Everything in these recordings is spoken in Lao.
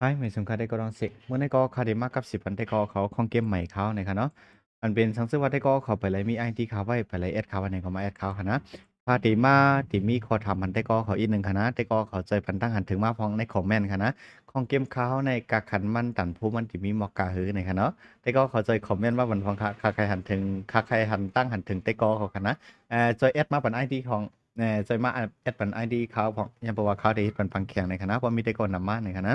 Hi ແມ່ນສຸງຄາ ໄດ້ກໍລອງເຊັກ ມື້ນີ້ກໍຂ້າໄດ້ມາກັບສິບອັນ ໄດ້ກໍເຂົ້າຂອງເກມໃໝ່ຂາວນີ້ຄ່ະເນາະ ອັນເປັນສັງເສວ່າ ໄດ້ກໍເຂົ້າໄປໄລມີໄອດີຂາວໄວ້ ໄປໄລແອັດຂາວໄວ້ນີ້ກໍມາແອັດຂາວຫັ້ນນະ ພາທີ່ມາທີ່ມີຂໍ້ຖາມຫັ້ນ ໄດ້ກໍເຂົ້າອີກໜຶ່ງຄ່ະນະ ໄດ້ກໍເຂົ້າໃຈປັນຕັ້ງຫັ້ນເຖິງມາພອງໃນຄອມເມັນຄ່ະນະ ຂອງເກມຂາວໃນກາກຂັນມັນຕັນພູມັນທີ່ມີໝອກກາຫືນີ້ຄ່ະເນາະ ໄດ້ກໍເຂົ້າໃຈຄອມເມັນມາບັນພອງຄ່ະ ຄາໃຄຫັ້ນເຖິງ ຄາໃຄຫັ້ນຕັ້ງຫັ້ນເຖິງ ໄດ້ກໍເຂົ້າຄ່ະນະ ເອີ ຊ່ວຍແອັດມາປັນໄອດີຂອງ ແນ່ ຊ່ອຍມາແອັດ ແອັດປັນໄອດີຂາວພອງ ຍ້ອນເພາະວ່າຂາວໄດ້ເຮັດປັນພັງແຂງໃນຂະນະ ເພາະມີແຕ່ກ່ອນນຳມາໃນຂະນະ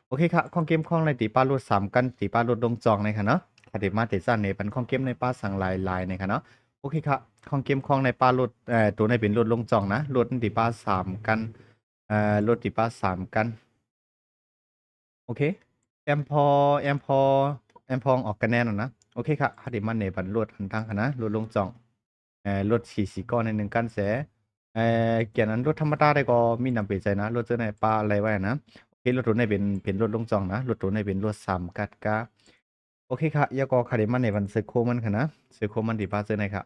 ໂອເຄຄ່ະ ຂອງເກມຂອງໃນຕີປາລົດສາມກັນ ຕີປາລົດລົງຈອງໃນຂະນະ ຂ້າໄດ້ມາແຕ່ຊັ້ນໃນປັນຂອງເກມໃນປາສັງຫຼາຍໆໃນຂະນະ ໂອເຄຄ່ະ ຂອງເກມຂອງໃນປາລົດ ເອີ ໂຕໃນເປັນລົດລົງຈອງນະ ລົດມັນຕີປາສາມກັນ ເອີ ລົດຕີປາສາມກັນ ໂອເຄ ແອມພໍ ແອມພໍ ແອມພອງອອກກະແນນແລ້ວນະ ໂອເຄຄ່ະ ເຮົາໄດ້ມາແນບັນລົດອັນທາງຄະນະ ລົດລົງຈອງ ເອີ ລົດສີ່ສີ່ກ້ອນໃນໜຶ່ງກັນແສ ເອີ ກຽນອັນລົດທຳມະດາໄດ້ກໍມີນຳເປໃຈນະ ລົດເຈົ້າໃນປາໄລ່ໄວ້ນະ ໂອເຄ ລົດໂຕໃນເປັນ ເປັນລົດລົງຈອງນະ ລົດໂຕໃນເປັນລົດສາມກັດກາ ໂອເຄຄ່ະ ແລ້ວກໍຂ້າໄດ້ມາແນບັນເຊີໂຄມັນຄະນະ ເຊີໂຄມັນທີ່ປາເຈົ້າໃນຄ່ະ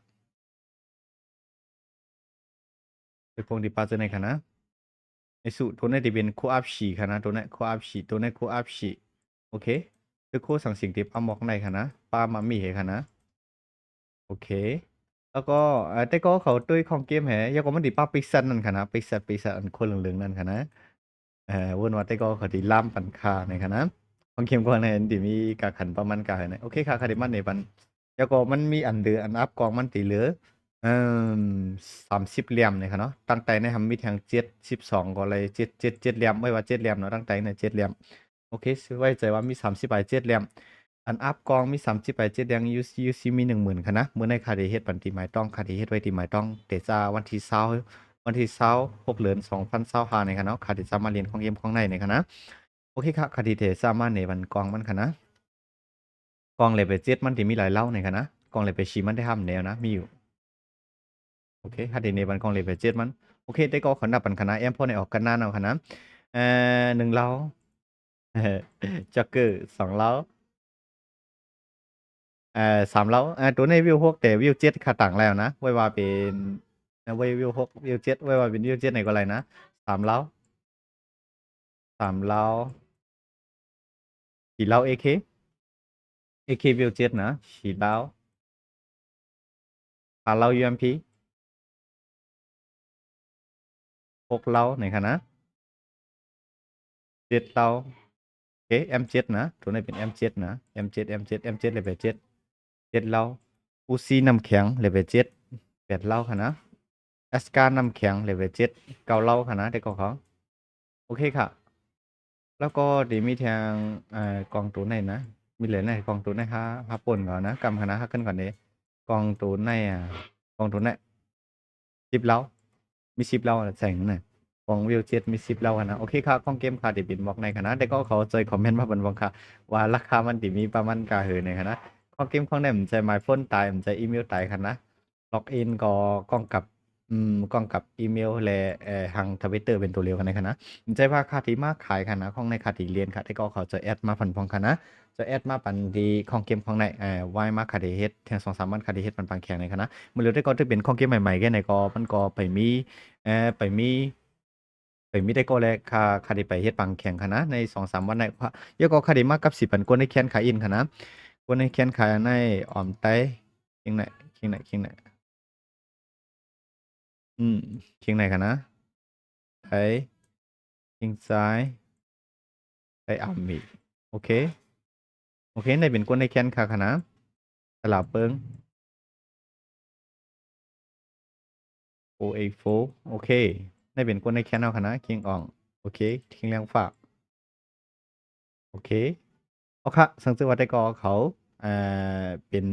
ເຊີໂຄທີ່ປາເຈົ້າໃນຄ່ະນະ ໃນສຸໂຕໃນທີ່ເປັນໂຄອັບຊີຄ່ະນະ ໂຕໃນໂຄອັບຊີ ໂຕໃນໂຄອັບຊີ ໂອເຄ ເຊີໂຄສັງສິງທີ່ປາມອກໃນຄ່ະນະ ປາມາມີໃຫ້ຄ່ະນະ ໂອເຄ ແລ້ວກໍ ເອີ ແຕ່ກໍເຂົ້າຕຸ້ຍຂອງເກມແຮ ແລ້ວກໍມັນທີ່ປາປິກຊັນນັ້ນຄ່ະນະ ປິກຊັນ ປິກຊັນອັນໂຄເຫຼືອງໆນັ້ນຄ່ະນະ ເອີ ເວີນວ່າແຕ່ກໍເຂົາຊິລາມປັນຄ່າໃນຂະນະ ຂອງເກມກ່ອນໃນທີ່ມີກາກຂັນປະມານກາໃນ ໂອເຄຄ່ະ ຂ້າໄດ້ມາໃນບັນ ແລ້ວກໍມັນມີອັນເດີ ອັນອັບກອງມັນຕິເຫຼືອ ເອີ ສາມສິບຫຼ່ຽມໃນຂະນະ ຕັ້ງແຕ່ໃນຫັ້ນມີແທ່ງເຈັດສິບສອງກໍເລີຍ ເຈັດ ເຈັດ ເຈັດຫຼ່ຽມ ໄວ້ວ່າເຈັດຫຼ່ຽມເນາະ ຕັ້ງແຕ່ໃນເຈັດຫຼ່ຽມ ໂອເຄ ໄວ້ໃຈວ່າມີສາມສິບປາຍເຈັດຫຼ່ຽມ ອັນອັບກອງມີສາມສິບປາຍເຈັດຢ່າງ UC UC ມີໜຶ່ງໝື່ນຄ່ະນະ ມື້ໃນຂ້າໄດ້ເຮັດປັນທີ່ໝາຍຕ້ອງ ຂ້າໄດ້ເຮັດໄວ້ທີ່ໝາຍຕ້ອງ ເຕຊາວັນທີຊາວ ວັນທີຊາວ ຫົກເດືອນສອງພັນຊາວຫ້ານີ້ຄ່ະເນາະ ຂ້າໄດ້ຈະມາຫຼິ້ນຂອງເກມຂອງໃນນີ້ຄ່ະນະ ໂອເຄຄ່ະ ຂ້າໄດ້ເຕຊາມາໃນວັນກອງມັນຄ່ະນະ ກອງເລເວລເຈັດມັນທີ່ມີຫຼາຍເຫຼົ່ານີ້ຄ່ະນະ ກອງເລເວລສີ່ມັນໄດ້ຫ້າມແນວນະ ມີຢູ່ ໂອເຄ ຂ້າໄດ້ໃນວັນກອງເລເວລເຈັດມັນ ໂອເຄ ແຕ່ກໍຂໍນັບປັນຄ່ະນະ ແອມພໍໃນອອກກັນນານເອົາຄ່ະນະ ເອີ ໜຶ່ງເຫຼົ່າ ຈັກເກີ ສອງເຫຼົ່າ ເອີ ສາມເຫຼົ່າ ເອີ ໂຕໃນວິວຫົກ ແຕ່ວິວເຈັດຂ້າຕັ້ງແລ້ວນະ ໄວ້ວ່າເປັນ ເອີ ໄວ້ວິວຫົກ ວິວເຈັດ ໄວ້ວ່າເປັນວິວເຈັດໃນກໍໄດ້ນະ ສາມເຫຼົ່າ ສາມເຫຼົ່າ ສີ່ເຫຼົ່າ ເອເຄ ເອເຄວິວເຈັດນະ ສີ່ເຫຼົ່າ ຫ້າເຫຼົ່າ ຢູເອັມພີ ຫົກເຫຼົ່າໃນຂະນະ ເຈັດເຫຼົ່າ ເອ ເອັມເຈັດນະ ໂຕນີ້ເປັນເອັມເຈັດນະ ເອັມເຈັດ ເອັມເຈັດ ເອັມເຈັດເລເວລເຈັດ ເຈັດເຫຼົ່າ ອູຊີນ້ຳແຂງເລເວລເຈັດ ແປດເຫຼົ່າຄ່ະນະ ແອັດສະການ້ຳແຂງເລເວລເຈັດ ເກົ້າເຫຼົ່າຄ່ະນະ ແຕ່ກໍເຂົາ ໂອເຄຄ່ະ ແລ້ວກໍທີ່ມີແທ່ງ ເອີ ກອງໂຕໃນນະ ມີເລີຍໃນກອງໂຕໃນ ຫາ ຫາປົນເຂົານະ ກຳຂະນະ ຫາຂຶ້ນກ່ອນເດ ກອງໂຕໃນ ອາ ກອງໂຕໃນ ສິບເຫຼົ່າ ມີສິບເຫຼົ່າໃສ່ນະ ຂອງວິວເຈັດມີສິບເຫຼົ່າຫັ້ນນະ ໂອເຄຄ່ະ ຂອງເກມຄ່າທີ່ເປັນບອກໃນຂະນະ ແຕ່ກໍເຂົາໃຈຄອມເມັນມາເບິ່ງວ່າ ວ່າລາຄາມັນທີ່ມີປະມານກາເຫີໃນຂະນະ ຂອງເກມຂອງໃນມັນໃຈມາຍໂຟນຕາຍ ມັນໃຈອີເມວຕາຍຂະນະ ລັອກອິນກໍກ້ອງກັບ ອືມ ກ້ອງກັບອີເມວ ແລະ ເອີ ທາງທະວິດເຕີເປັນໂຕລຽວກັນໃນຂະນະ ໃຈວ່າຄ່າທີ່ມາຂາຍຂະນະ ຂອງໃນຄ່າທີ່ລຽນຂະ ແຕ່ກໍເຂົາຈະແອັດມາພັນພອງຂະນະ ຈະແອັດມາປັນທີ່ຂອງເກມຂອງໃນ ເອີ ວາຍມາຄ່າທີ່ເຮັດ ແທ່ງສອງສາມວັນຄ່າທີ່ເຮັດມັນປານແຂງໃນຂະນະ ມື້ເລີຍແຕ່ກໍຖືເປັນຂອງເກມໃໝ່ໆແກ່ໃນກໍ ມັນກໍໄປມີ ເອີ ໄປມີ ໄປມີແຕ່ກໍແລະ ຂ້າ ຂ້າໄດ້ໄປເຮັດປານແຂງຂະນະ ໃນສອງສາມວັນໃນ ແລ້ວກໍຂ້າໄດ້ມາກັບສິບອັນ ກົນໃນແຄນຂາຍອິນຂະນະ ກົນໃນແຄນຂາຍໃນອອມໄຕ ຄຽງໃນ ຄຽງໃນ ຄຽງໃນ ອືມ ຄຽງໃນຂະນະ ໄປ ຄຽງຊ້າຍ ໄປອາມີ ໂອເຄ ໂອເຄ ໃນເປັນກົນໃນແຄນຂາຍຂະນະ ຕະຫຼາບເບິ່ງ ໂຟເອັດໂຟ ໂອເຄ ໃນເປັນກົນໃນແຄນເຮົາຂະນະ ຄຽງອ່ອງ ໂອເຄ ຄຽງລຽງຟ້າ ໂອເຄ ເອົາຄະ ສັງເສວ່າແຕ່ກໍເຂົາ ເປັນ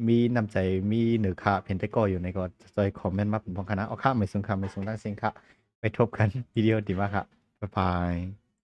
ມີນ້ຳໃຈ ມີເໜີຄ່າ ເປັນແຕ່ກໍຢູ່ໃນກໍຊ່ອຍຄອມເມັນມາເປັນພອງຄະນະ ເອົາຄະ ໄມ່ສຸງຄະ ໄມ່ສຸງທັງສິ້ນຄະ ໄປພົບກັນວິດີໂອທີ່ມາຄະ ບາຍບາຍ.